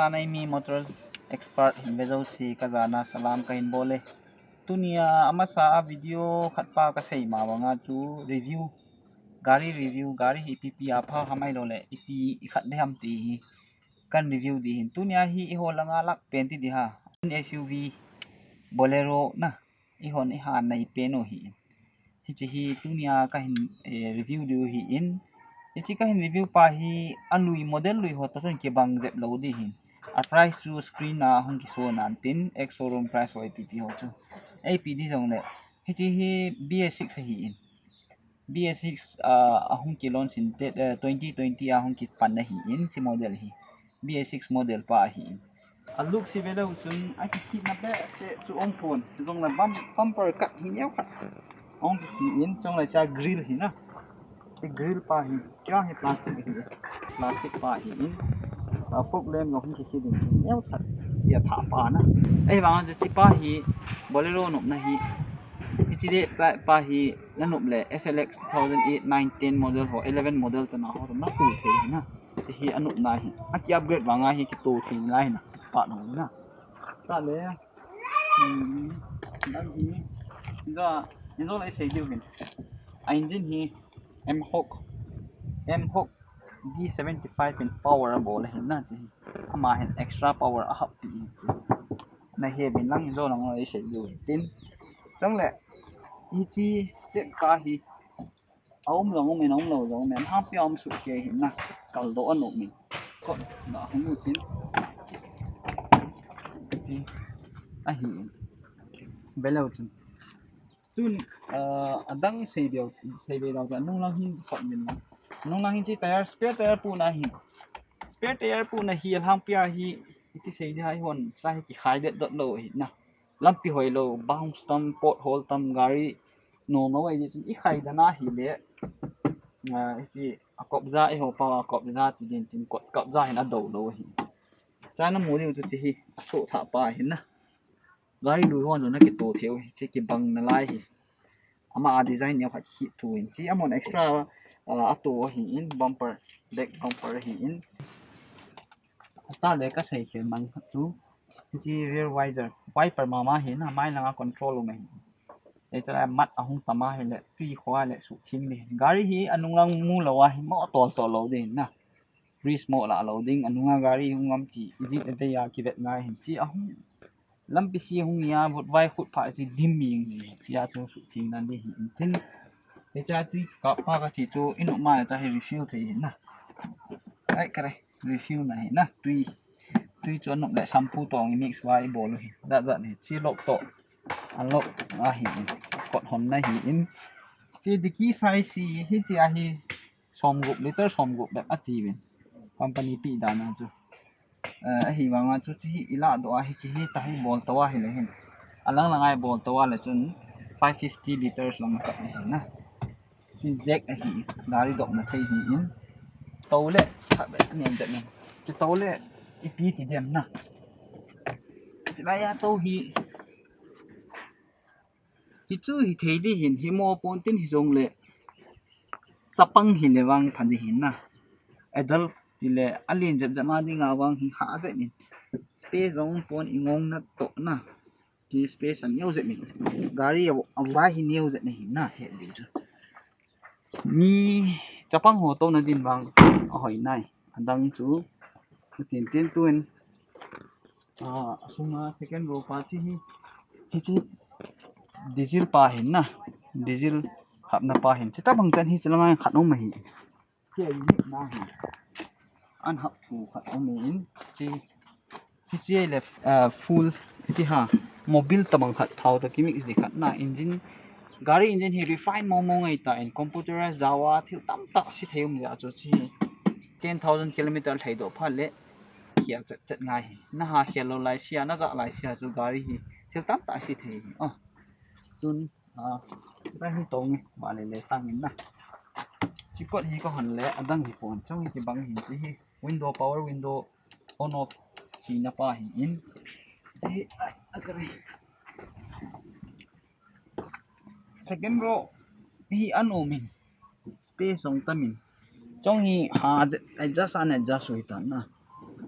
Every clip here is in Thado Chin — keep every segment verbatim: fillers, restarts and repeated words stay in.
Anaimi Motors Expert hin ve jouse kajana salam kahin bol e. Tunia amasa a video khat pa kasei ma banga chu review, gari review, gari hi ipi ipi a pha ham ahilou le ipi ikhat le ham ti hi kan review di hin. Tunia hi eiho langa lak pen ti di ha, S U V, Bolero na, eihon iha nai pen u hi in. Hiche hi tunia kahin, eh, review diu hi in. Hiche kahin review pa hi alui, model lui ho toh chun kibang jep lou di hin. A price chu screen a hung kiso nan tin, ex showroom price ho ipi ipi ho chu. Ipi di jongle, hiche hi B S six ahi in. B S six, ah, ahung ki launch in te, eh, twenty twenty a hung kipan ahi in, hiche model hi. B S six model pa ahi in. A look se ve leu chun akikhetna behseh chu um pon. Hijongle bum-, bumper cut hi neo khat ahung kikhe in, chule hiche grille hi na. Hiche grille pa hi, hiche hi plastic ahi. Plastic pa ahi in. A fog lamp jong hung kikhe ding chu neo khat. Hiche athah pa na. Ahivanga chu hiche pa hi Bolero nopna hi. Hiche le pa, pa hi nanop le S L X two thousand eight, nine, ten model ho, eleven model chana ho natoh thei hi na. Hiche hi anopna hi. Aki upgrade vanga hi kitoh thei nalai hi na. Pa nong na. Tale. Hmm. Nang hi. Injo, injo le sei diu hin. A engine hi M Hawk. M Hawk D seventy-five in power abol ahi na hiche hi. Ama hin extra power ahap pi hi. Nahe uvin lang injo lang le sei diu hin tin. Chule, hiche step ka hi. Aum jong um in, aum lou jong um in, hampi a um soh kei hi na, kaldoh anom in. Kot na hung u tin. Ti ahi in. Ve leu chun. Tun, ah, adang sei diu, sei ve diu chun, nung lang hin kot min lang. Nung lang hin hiche tyre, spare tyre pu na hin. Spare tyre pu na hi, alhangpi a hi, iti sei di ham, eihon, sa hi kikhai det dot lou hi na. Lampi hoilou, bounce tam, pothole tam, gari nom lou ahi jeh chun ikhai dan ahile, ah, hiche akopja, eiho pa akopja ti din tin kot kopja hin adou lou ahi. Chana mu diu chu hiche hi asoh thah pa ahi na. Gari lui hon jong nakitoh thei u hi, hiche kibang nalai hi. Ama a design neo khat kikhe thu hin. Hiche amahon extra, ah, atoh ahi in, bumper, back bumper ahi in. Tale kasei khel mang khat chu. Hiche rear visor, wiper mama hi na, mai langa control um ahi. Hiche la mat ahung tam ahile, tui kho le suhtheng di. Gari hi anung lang mu lou ahi, mo tol tol lou di na. Risk mo la lou ding, anunga gari hung um ti, ijat le dei a kivet ngai hin hiche ahung. Lampi se hung a, vut vai khut pha hiche dim mi hi, hiche a chu suhtheng nan di hi in tin. Hiche a tui kap pa kati chu, inop ma le ta hi refill thei hin na. Ai, kare, refill na hi na, tui. Tui chu anop le shampoo tong i mix uva ibol u hi. Jat jat hi, hiche lock toh. Unlock ahi in. Kot hon na hi in. Hiche dicky size hi, hitia hi. Somgup, liter somgup bep ati uvin. Company pi dan a chu. Eh, ahivanga chu hiche hi ilah doh a hiche hi ta hi bol tou ahile hin. Alang lang a ibol tou a le chun five fifty liters lang a kap ahi na. Hiche jack ahi, gari dopna thei hi in. Tou le, khat bep nem bep nem. Hiche tou le, ipi ti dem na. Hiche lai a tou hi. Hichu hithei di hin, himo pon tin hijongle. Chapang hile vang pha di hin na. Adult tile alen jep jep a dinga vang hi hah jep in. Space jong pon ingong natoh na. Ti space aneo jep in. Gari a, avai hi neo jep na hin na, het diu chu. Mi chapang ho touna din vang ahoi nai. Adang chu. Tin tin tuin. Ah, asunga second row pa hiche hi. Hiche diesel pa hin na. Diesel hapna pa hin. Hiche tabang chan hi hiche langa khat um ahi. Hiche hi na hi. An hap thu khat um in. Hiche, hiche le, ah, full hiche ha. Mobil tabang khat thao toh kimix di khat na engine. Gari engine hi refine mong mong ngai ta in computerized jao a thil tamtah se thei um jeh a chu hiche hi. Ten thousand kilometer lhai doh phat le. Khial chet chet ngai hi. Na ha khial lou lai sia, na jah lai sia chu gari hi thil tamtah se thei hi. Oh. Tun, ah, ta hi tong hi, vale le tang in na. Hiche kot hi ka hon le, adang hi pon, chong hi kibang hi, hiche hi. Window, power window, on off, china pa hi in. Hiche hi, ai, a kare. Second row hi anom in, space jong tam in. Chong hi ha adjust an adjust u hi tan na.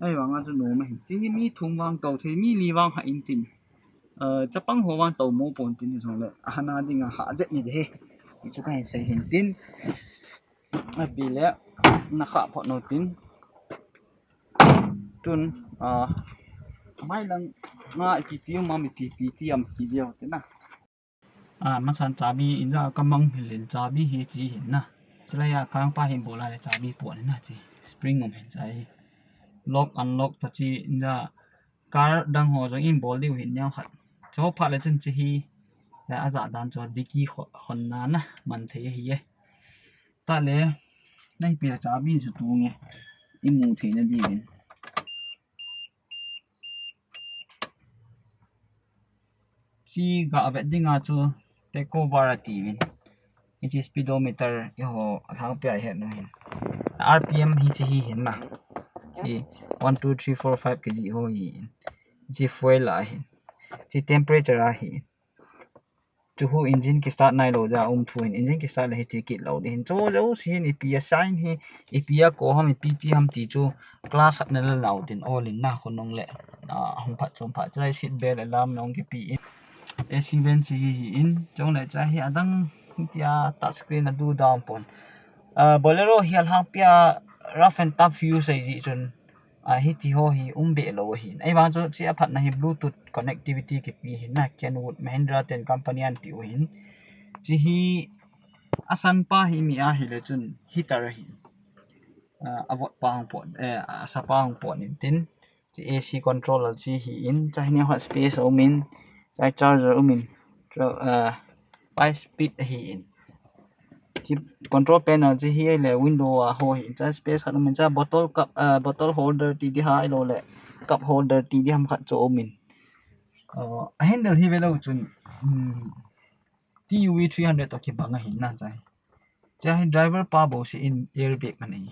Ahivanga chu nom ahi. Hiche hi mi thum vang tou thei, mi li vang hah in tin. Chapang ho vang tou mo pon tin hijongle, ahahna dinga hah jep ni de hi. Hichu kahin sei hin tin. Api le, na khah phot nom tin. Tun, a, mai lang nga ipi pi um am, ipi pi ti am ti diu te na. A, masan chabi in ja ka mang hil in chabi hi chi hin na. Chulai a kang pa hin bola le chabi pon hin na chi. Spring um hin chai. Lock unlock to chi in ja car dang ho jong in bol diu hin neo khat. Cho pha le chun chi hi. La a ja dan cho dicky hon na na man thei hi e. Ta le, na ipi le chabi chu tu nge. I mu thei na diu hin. Chi ga vet dinga chu tachometer ati vin. Hiche speedometer eiho alhangpia hi nu hin. R P M hiche hi hin na. Chi one, two, three, four, five kg ho hi hin. Chi fuel a hin. Chi temperature a hin. Chu hu engine ki start nai lou ja um thu hin. Engine ki start le hiche kit lou di hin. Chu lou si hin ipi a sign hi, ipi a ko ham, ipi ti ham ti chu class khat na le lou tin all in na khonung le. A, hung phat chom phat chai seat belt alarm nong kipi in. A C vent si hi hi in. Chong le cha hi adang tia touch screen a du down pon. A, Bolero hi alhangpia rough and tough use ai ji chun. A, hiti ho hi um be lou hin. Ahivang chu chi a phatna hi Bluetooth connectivity kipi hin na Kenwood Mahindra ten company an tiu hin. Chi hi a san pa hi mi a hi le chun heater a hin. A, a vot pa hung pon, eh, a sa pa hung pon in tin. Chi A C controller chi hi in, cha hi ni hot space a um in, cha charger um in, tra-, eh, five speed a hi in. Chi control panel chi hi le window a ho hi in, cha space khat um in, cha bottle cup, eh, bottle holder ti di ha ilo le cup holder ti di ham khat chu um in. Uh, a handle hi ve lou chun, um, T U V three hundred to kibang a hin na chai. Cha hi driver pa bou si in airbag a nei.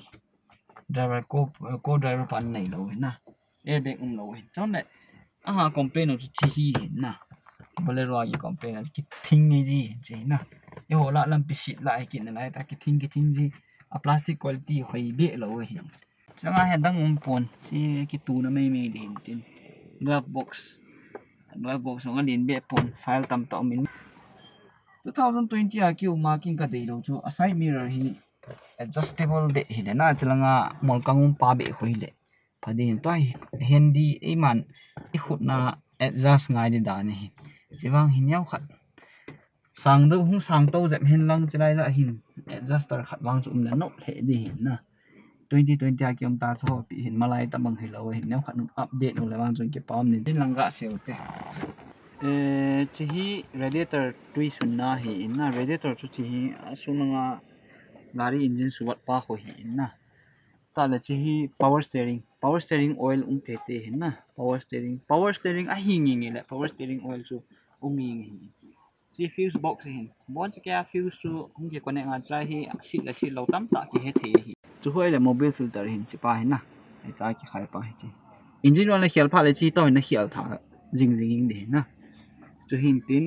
Driver ko, ko driver pa nei lou hin na. Airbag um lou hin. Chon le, aha complain u chu chi hi hin na. Bolero a ki complain a kithing ni ji hin chi na. Eiho la lampi sit la hi kin na lai ta kithing kithing ji. A plastic quality hoi be lou hin. Changa hi dang um pon, chi kituna mai mai di hin tin. Glove box. Glove box jong a din be pon, file tam ta um in. Two thousand twenty a ki um a kin ka dei lou chu, a side mirror hi adjustable be hi le na, chilanga mol kang um pa be khu hi le. Pha di hin tua hi handy eiman i khut na adjust ngai di dan hi. Chi vang hin yau khat. Sang dou hung sang tou jep hin lang chilai ja hin adjuster khat vang chu um le nop lheh di hin na. Twenty twenty a ki um ta chu hopi hin malai ta bang hi lou hin neo khat update u le vang chun kipa um ni din lang ga seu te. Eh, chi hi radiator tui sun na hi in na radiator chu chi hi a sung langa gari engine suvat pa khu hi in na. Ta le chi hi power steering, power steering oil um te te hin na. Power steering, power steering a hi ngi ngi le power steering oil chu um ngi ngi hi. Chi fuse box hin. Bon chi kei a fuse chu hung ki connect ngai chai hi, a sit le sit lou tam ta ki he thei hi. Chu hoi le mobile filter hin chi pa hin na. Hei ta ki khai pa hi chi. Engine wala khial pha le chi to hin na khial tha jing jing ding di hin na. Chu hin tin.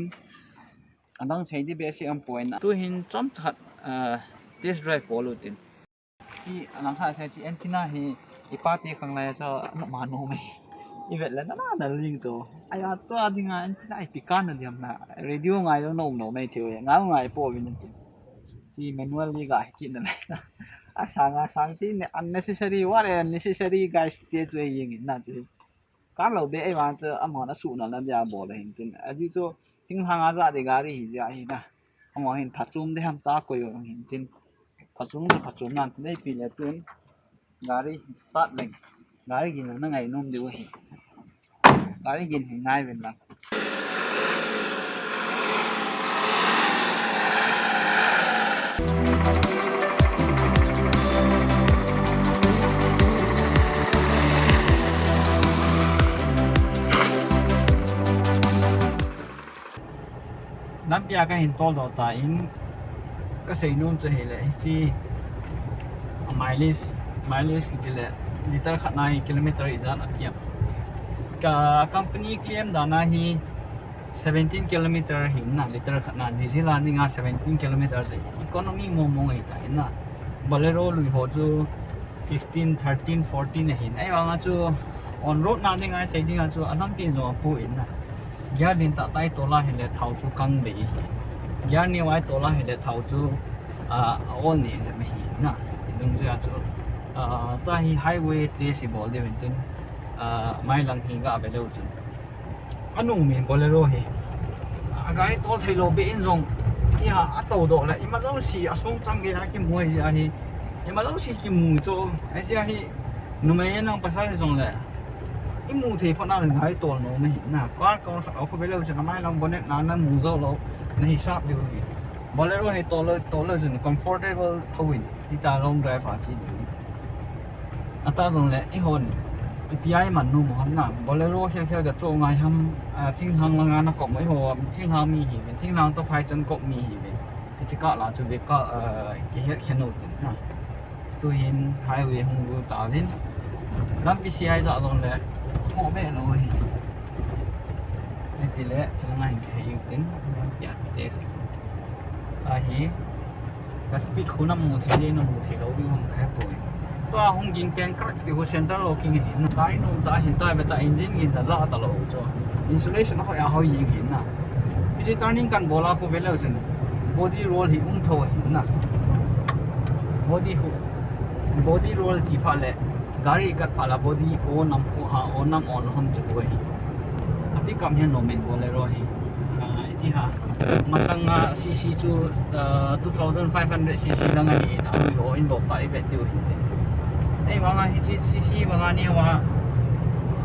Adang chei di be si am point na. Tu hin chom chat, ah, test drive po lu tin. Ki alang kha sai chi antenna hi i pa te khang lai cho na ma no mai. I vet le na na na ling cho. Ai a to a dinga antenna i pi kan na diam na. Radio ngai lo no no mai thio e. Ngai ngai po vin ti. Ti manual li ga hi ki na lai na. A sang a sang ti ne unnecessary, what a unnecessary guys te chu e ying na ti. Kan lo be e wan chu amon a su na na dia bo le hin tin. A ji chu Thinglhang a ja di gari hi ja hi na. Amaho hin phachom di ham ta koi jong hin tin. Phachom di phachom nan tin ei pi le tun. Gari start leng. Gari gin na ngai nom diu hi. Gari gin hi ngai ven lang. Lampi a ka hin tol doh ta in, ka sei nom chu hi le, hichi, a mileage, mileage kiti le, liter khat na hi kilometer ijat a piam. Ka company claim dan a hi seventeen kilometer hi na, liter khat na, diesel a dinga seventeen kilometer chu economy mong mong ahi ta in na. Bolero lui ho chu fifteen, thirteen, fourteen ahin. Ahivanga chu on road na dinga sei dinga chu alhangtin jong apu in na. Gear len tah tah a itol a hile thao chu kang bei ahi. Gear neo a itol a hile thao chu, ah, a-ol ni jep ahi na. Chidungjuia chu, ah, tua hi highway test ibol diu hintin, ah, mailang hi gave leu chun. Anung min Bolero hi. Agari tol theilou beh in jong. Hiha atoudoh le, ima jouse asung chang geiya kimu ahi jeh ahi. Ima jouse kimu chu. Ahi jeh ahi. Numei nang pasal hijongle, imu thei phot na le gari tol nom ahi na. Car, car khat akhovel leu chun amailang bonnet na namu jou lou. Nahisap diu ahi. Bolero hi tol lou, tol leu chun comfortable thou in. Hitia long drive a che diu ahi. Atah jongle, eihon, itia iman nom u ham na, Bolero khel khel gacho ngai ham, ah, thinglhang langa nakop u, eiho, thinglhang mi ihiuvin, thinglhang toh phaichan kop mi ihiuvin. Hiche kah la chu ve kah, ah, kihet khen u tin na. Tuhin highway hung lut tauvin. Lampi sei ahi jeh jongle, khoh be lou ahi. Hitile, chulanga hin kihei u tin, lampi a te. Ahi, ka speed khu namu thei le, namu thei lou ding ham kahepoi. Tua hung ging pen crack ti khu central locking ahi. Gari nom tah ahin, tua beta engine gin na ja talou chu. Insulation ahoi ahoi jeng ahi na. Hiche turning kan bol a khu ve leu chun body roll hi um thou ahi na. Body khu, body roll ti phat le, gari kat phat la body on nam, o ha, on nam, on lou ham chu ahi. Ati kam hian lou men Bolero hi. Ah, iti ha. Masanga C C chu, ah, two thousand five hundred C C lang ahi, a lui ho in bol ta i vet diu ahi. Ei, vanga hiche C C vanga ni vanga,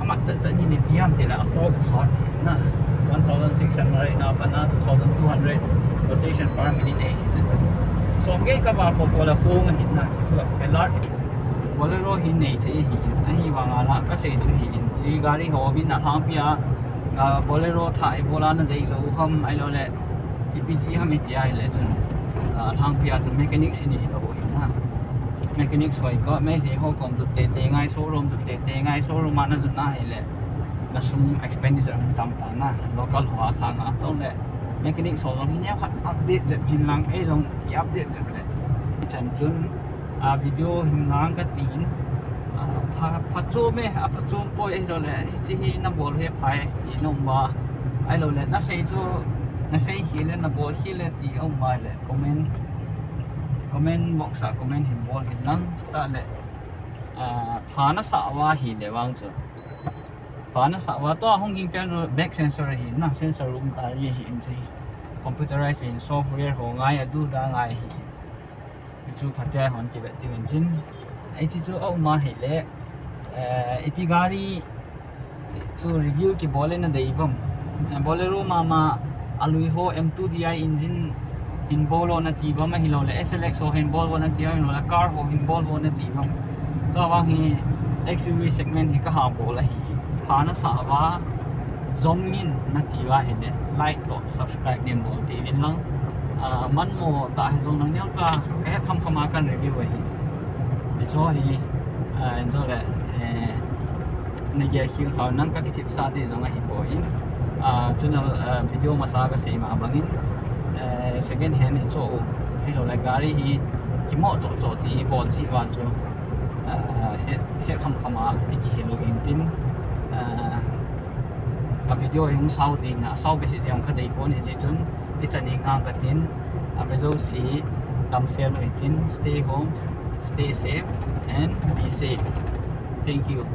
amat chat chat ni ni ti ham ti la, a pop hot na. One thousand six hundred na, pa na two thousand two hundred rotation per minute nei hi chu. Som gei ka va pop la hung ahi na, chu alert. Bolero hi nei thei ahi, ahivanga la ka sei chu ahi, hiche gari ho min a lhangpi a, ah, Bolero thah ibol a nadei lou ham, ahilou le, ipi jeh ham iti ahile chun, ah, lhangpi a chun mechanics inei lou ahi na. Mechanics hoi ko, Meitei ho kom jot tei tei ngai, showroom jot tei tei ngai, showroom a najot na ahile, na sum expenditure hung tam ta na, local ho a sanga, chule, mechanics ho jong hi neo khat update jep hin lang, ei jong ki update jep le. Hichan chun, a, video hin ngang katin, a, pha, phachom e, a, phachom poi ahilou le, hiche hi nabol hi phai, ti nom uva. Ahilou le, nasei chu, nasei hile, nabol hile, ti um uva le, comment, comment box a comment hin bol hin lang, chutah le, a, pha nasah uva hile vang chu. Pha nasah uva, tua hung ging pen chu back sensor ahi na, sensor room gari ahi in chu hi. Computerize in software ho ngai, adu da ngai ahi. Hichu phatea hon kivet diu hintin. Hiche chu a um ahile, eh, ipi gari chu review kibol le nadei uvam. Eh, Bolero mama alui ho M two D I engine hin bol o nati uvam ahilou le, S L X ho hin bol o nati uvam ahilou le, car ho hin bol o nati uvam. Tua vang hi X U V segment hi kaha bol ahi. Pha nasah uva, jom in nati uva ahile, like toh subscribe nei bol teuvin lang. Ah, manmo tah hijong nang neocha, kahet kham kham a kan review ahi. Hiche hi, ah, hiche le, eh, nagel khel kha nang kakithipsah te jong ahipoi. Ah, channel, ah, video masa kasei ma bangin, eh, second hand hiche u, hilou le gari hi kimo cho cho ti bol ji uva chu, ah, het, het kham kham a, ikihil u hintin, ah, a video hi hung sao ding, asao behseh ding kadei pon, hijeh chun, hichan in ngang katin, a ve jouse, damsel u hitin, stay home, stay safe, and be safe. Thank you.